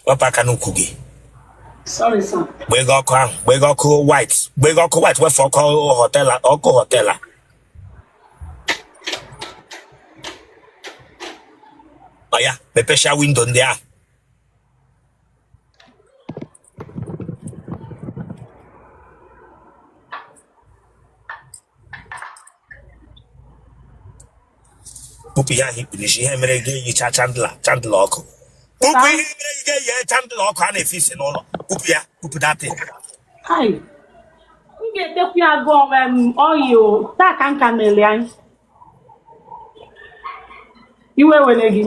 Wepụ aka n'ukwu gị. Sorry, sir. Gbega ọkụ ahụ, gbega ọkụ white, gbega ọkụ white, wefu ọkụ hotel, ọkụ hotel a. Ọ ya, mepechaa window ndị ahụ. Kpụpụ ihe ahụ i kpu n'isi, ihe mere gị eyicha chandelier, chandelier ọkụ. Kpụpụ ihe mere gị eyi chandelier ọkụ a na-efe isi n'ụlọ. Kpụpụ ya, kpụpụ that thing. Kai. M ga-etekwu ya gụọ onwe m oyi o. Taa ka m ka mere anyị. Iwe were gị.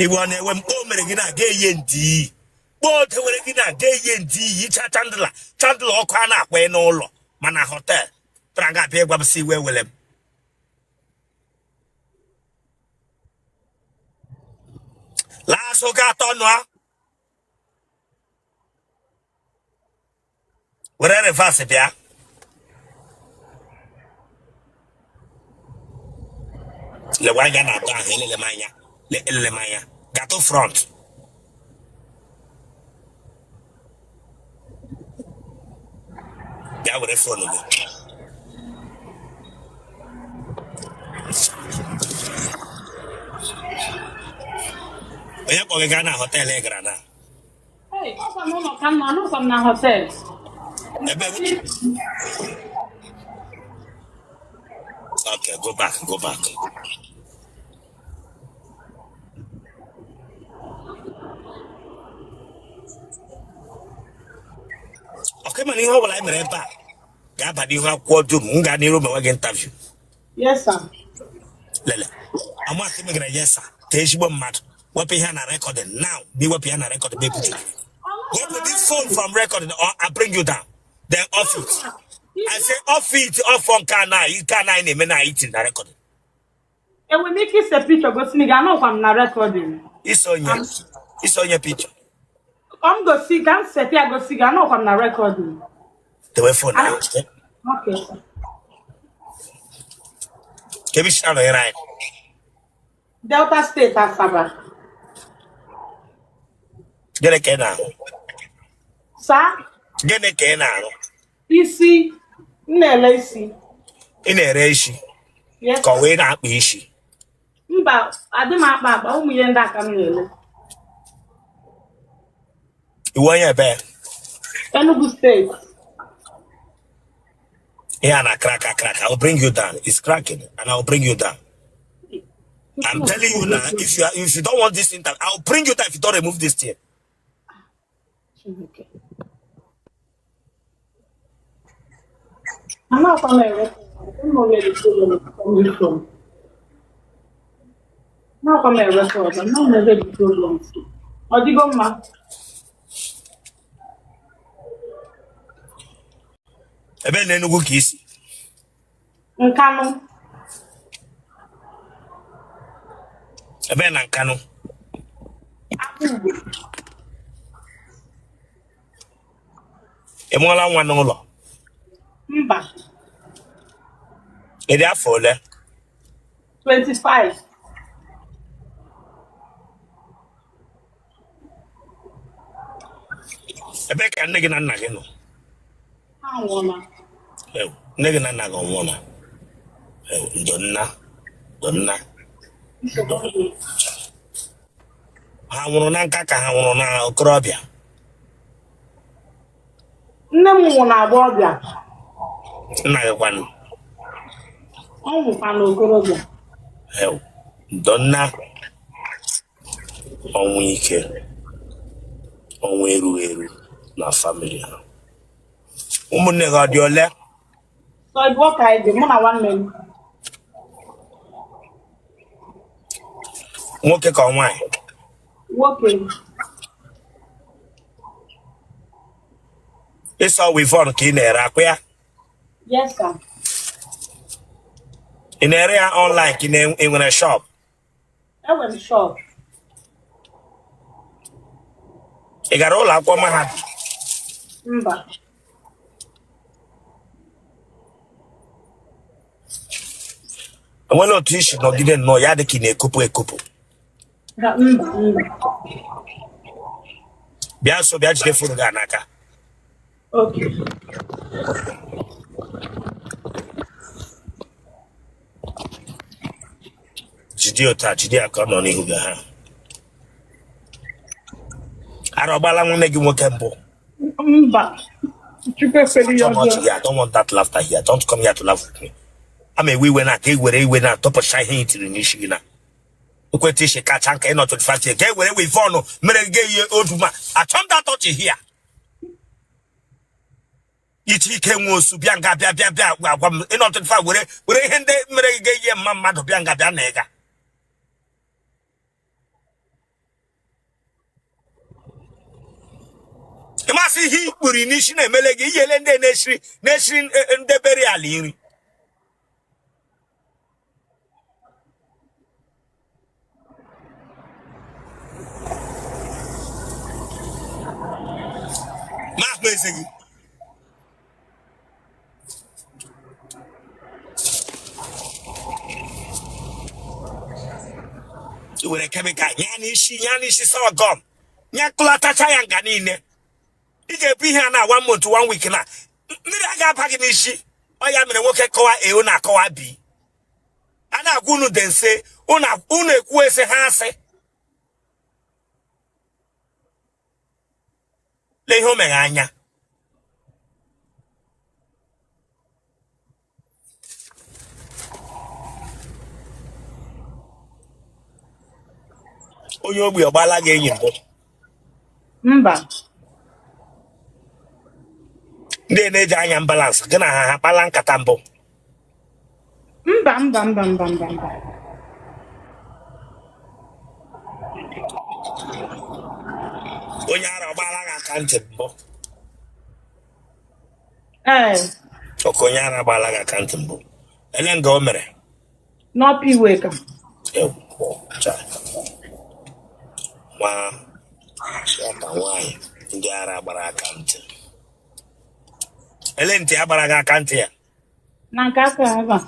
Iwe ọ na-ewe m? O mere gị na ga eye ndị iyi. Kpọọ were gị na ga eye ndị iyi yicha chandelier, chandelier ọkụ a na-akwa n'ụlọ mana hotel. Tara ga abịa ịgwa m sị iwe were m. Laa azụ gị atọ nụa. Were reverse bịa. Lewe anya na atọ ahụ, elele m anya, elele m anya. Gatụ front. Bịa were phone gị. Onye kpọ gị gaa na hotel ị gara na? Hey, ọkwa n'ụlọ ka m nọ, anọkwa m na hotel. Ebe Okay, go back, go back. Okay, mana ihe ọ bụla anyị mere ebe a ga-aba n'ihu akwụkwọ dum m gaa n'iru mewe gị interview. Yes, sir. Lele, amasị m gara yes sir ka ezigbo mmadụ wepụ ihe na recording now bi wepụ ya na recording bi ebutu wepụ this phone from recording or I bring you down then off it. I say off it, off nke a na nke a na anyị na-eme na anyị tiri na recording. Enwere m ike ise picture gosi gị, anọkwa m na recording. Ise onye ise onye picture. Ka m gosi ka m sete ya gosi gị, anọkwa m na recording. Dewe phone ahụ. Okay, sir. Ka ebe i si anọnyere anyị. Delta State, Asaba. Gịnị ka ị na-arụ? Sir? Gịnị ka ị na-arụ? Isi. M na-ele isi. Ị na-ere isi? Yes. Ka ọ wee na-akpa isi? Mba, adị m akpa akpa, ụmụ ihe ndị a ka m na-ele. Ị wụ onye ebe? Enugu State. Ihe a na crack crack. I will bring you down. It's cracking and I will bring you down. I'm telling you now, if you don't want this interview, I will bring you down if you don't remove this thing. Chineke. Amakwa m ere. I don't know where the problem is coming from. Amakwa m erecord. I'm not where the problem is. Ọ dịgo mma? Ebe na Enugu ka i si? Nkanụ. Ebe na Nkanụ? Akpugo. Ị mụọla nwa n'ụlọ? Mba. Ị dị afọ ole? 25. Ebe ka nne gị na nna gị nọ? Ha anwụọla. Ew, nne gị na nna gị ọnwụọla? Ew, ndo nna, ndo nna. Nsogbu adịghị. Ha nwụrụ na nka ka ha nwụrụ na okorobịa? Nne m nwụrụ na agbọghọbịa. Nna gị kwanụ? Ọ nwụkwa na okorobịa. Ew, ndo nna. Ọnwụ ike, ọnwụ erughị eru na family ha. Ụmụnne gị ọ dị ole? Sọ ịbụọ ka anyị dị, mụ na nwanne m. Nwoke ka ọ nwaanyị? Nwoke. Ị sị weavon ka ị na-ere akwa ya? Yes, sir. Ị na-ere ya online ka ị nwere shop? Enwere m shop. Ị gara ụlọ akwụkwọ mahadum? Mba. Enwela otu i si nọgide nnọọ ya dị ka ị na-ekopụ ekopụ? Mba, mba. Bịa nso, bịa jide phone gị a n'aka. Okay. Jide otu a, jide ya ka ọ nọ n'ihu gị ha. Ara ọ gbala nwanne gị nwoke mbụ? Mba. Chukwu ekwela ihe Achọ m ọchị ọjọọ. gị. I don't want that laughter here. Don't come here to laugh with me. Ama ewe iwe na ka e were iwe na tọpụcha ihe i tiri n'isi gị na ekwentị isi kacha nka ịnọ 25 years ka e were weave-on mere gị ihe odu ma achọ m that ọchị here. Iche ike nwe osu bịa nga bịa bịa bịa agwa m ịnọ 25 were were ihe ndị mere gị ihe mma mmadụ bịa nga bịa na ịga ịmasị ihe ikpuri n'isi na-emele gị iyele ndị na-esiri na-esiri ndị burial nri. Ma ahụ eze gị. I were chemical nya n'isi, nya n'isi sorghum nya kụlatacha ya nga niile. Ị ga-ebu ihe a na one month, one week na mmiri a ga-aba gị n'isi. Ọ ya mere nwoke kọwa A unu akọwa B. A na-agwa unu dị nse, unu ekwu ese ha asị. Lee ihe o meghe anya. Onye ogbi ọ gbaala gị enyi mbụ? Mba. Ndị na-eji anya ambulance gị na ha ha kpala nkata mbụ? Mba, mba, mba, mba, mba, mba. Onye ara ọ gbaala gị aka ntị mbụ? Ee. Okay, onye ara gbaala gị aka ntị mbụ, ele nga o mere? N'Upper Iweka. Nwa nwata nwaanyị ndị ara gbara aka ntị, ele ntị a gbara gị aka ntị ya? Na nke aka ebe a.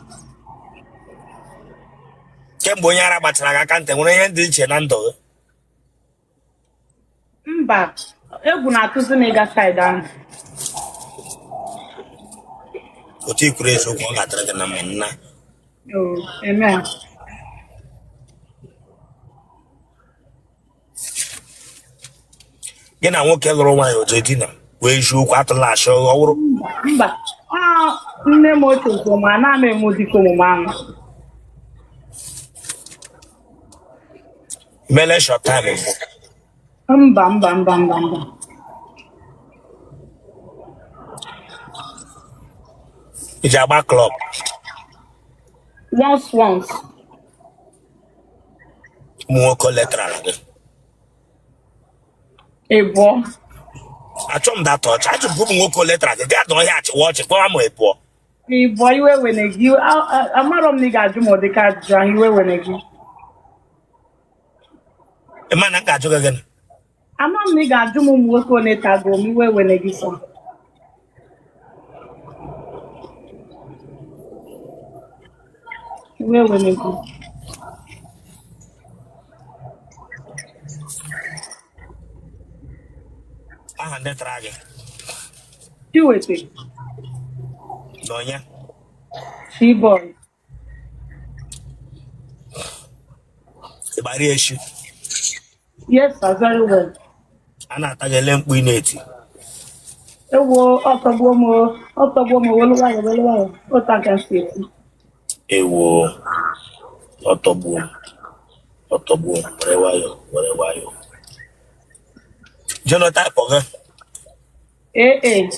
Kemgbe onye ara gbachara gị aka ntị, nwere ihe dị iche na ndụ gị? Mba, egwu na-atụzi m ịga side ahụ. Otu i kwuru eziokwu, ọ ga-adịrị gị na mma nna. Oh, amen. Gị na nwoke lụrụ nwaanyị oje dina wee eziokwu, atụla asị ọ wụrụ. Mba, nne m ochie so ma ana m eme ụdịka omume ahụ. Mele short time mbụ? Mba, mba, mba, mba, mba. Iji agba club? Once, once. Ụmụ nwoke ole tarala gị? Ịbụọ. Achọ m data ọchị, ajụ m ụmụ nwoke ole tara gị, gaa n'ọhịa achịwa ọchị kpọwa m ịbụọ. Ịbụọ, iwe wene gị. Amarọ m na ị ga-ajụ m ụdịka ajụjụ ahụ, iwe wene gị. Ị ma na m ga-ajụ gị gịnị? Ama m na ị ga-ajụ m ụmụ nwoke ole tago m, iwe wene gị sọ. Iwe wene gị. Aha ndị tara gị? Chiwete. Na onye? Chiboy. Ị gbara echi? Yes, sir, very well. A na-ata gị, ele mkpu ị na-eti? Ewo, ọtọgbuo m, ọtọgbuo m, welu nwayọ, welu nwayọ, otu aka m si eti. Ewo, ọtọgbuo m, ọtọgbuo m, were nwayọ, were nwayọ. Genotype gị? AA.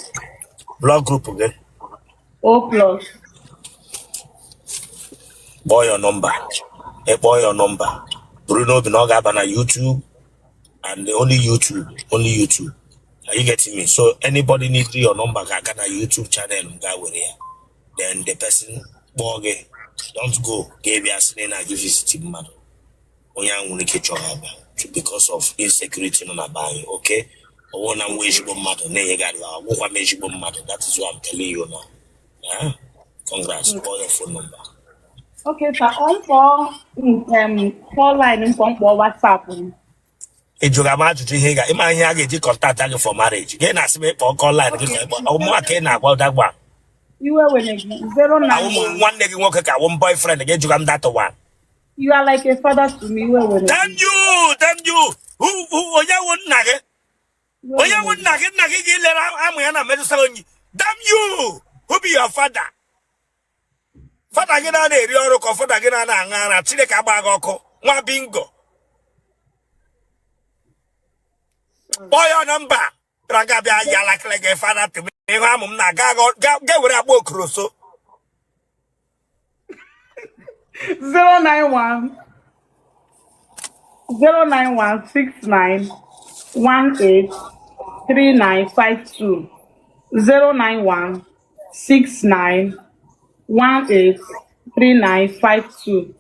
Blood group gị? O plus. Kpọọ your number. Ị kpọọ your number, buru n'obi na ọ ga-aba na YouTube and only YouTube, only YouTube. Are you getting me? So anybody need your number ga-aga na YouTube channel m gaa were ya. Then the person kpọọ gị, don't go ka ị bịa sị na ị na-aga visit mmadụ. Onye ahụ nwere ike ịchọ ha abịa because of insecurity nọ na be anyị. Okay, ọ bụrụ na m wụ ezigbo mmadụ na-enye gị advice, agwụkwa m ezigbo mmadụ. That is what I'm telling you now. Eh? Congrats. Call your phone number. Okay, sir. Ọ mkpọ kpọọ line mkpọ mkpọ WhatsApp m. Ị jụrụ m ajụjụ ihe ị ga ịma ihe a ga-eji contact gị for marriage, gị na-asị m ịkpọ ọkọ line gị ka ịkpọ ọmụma ka ị na-agwa ụdagba. Iwe wene gị. 091. Awụ m nwanne gị nwoke ka awụ m boyfriend gị? Jụga m that one. You are like a father to me. Iwe wene gị. Damn you, damn you. Onye wụ nna gị? Iwe Onye wene wụ gị. nna gị? Nna gị gị lere amụ ya na metụta onyi. Damn you, who be your father? Father gị na eri ọrụ ka father gị na aṅụ ara. Chineke agba gị ọkụ, nwa bingo. Kpọọ ya nọmba bịara ga bịa ya lakịrị gị father to me. Ịhụ amụ m na ga ga were agba okoroso. 091 091 69 18 3952, 091 69 18 3952.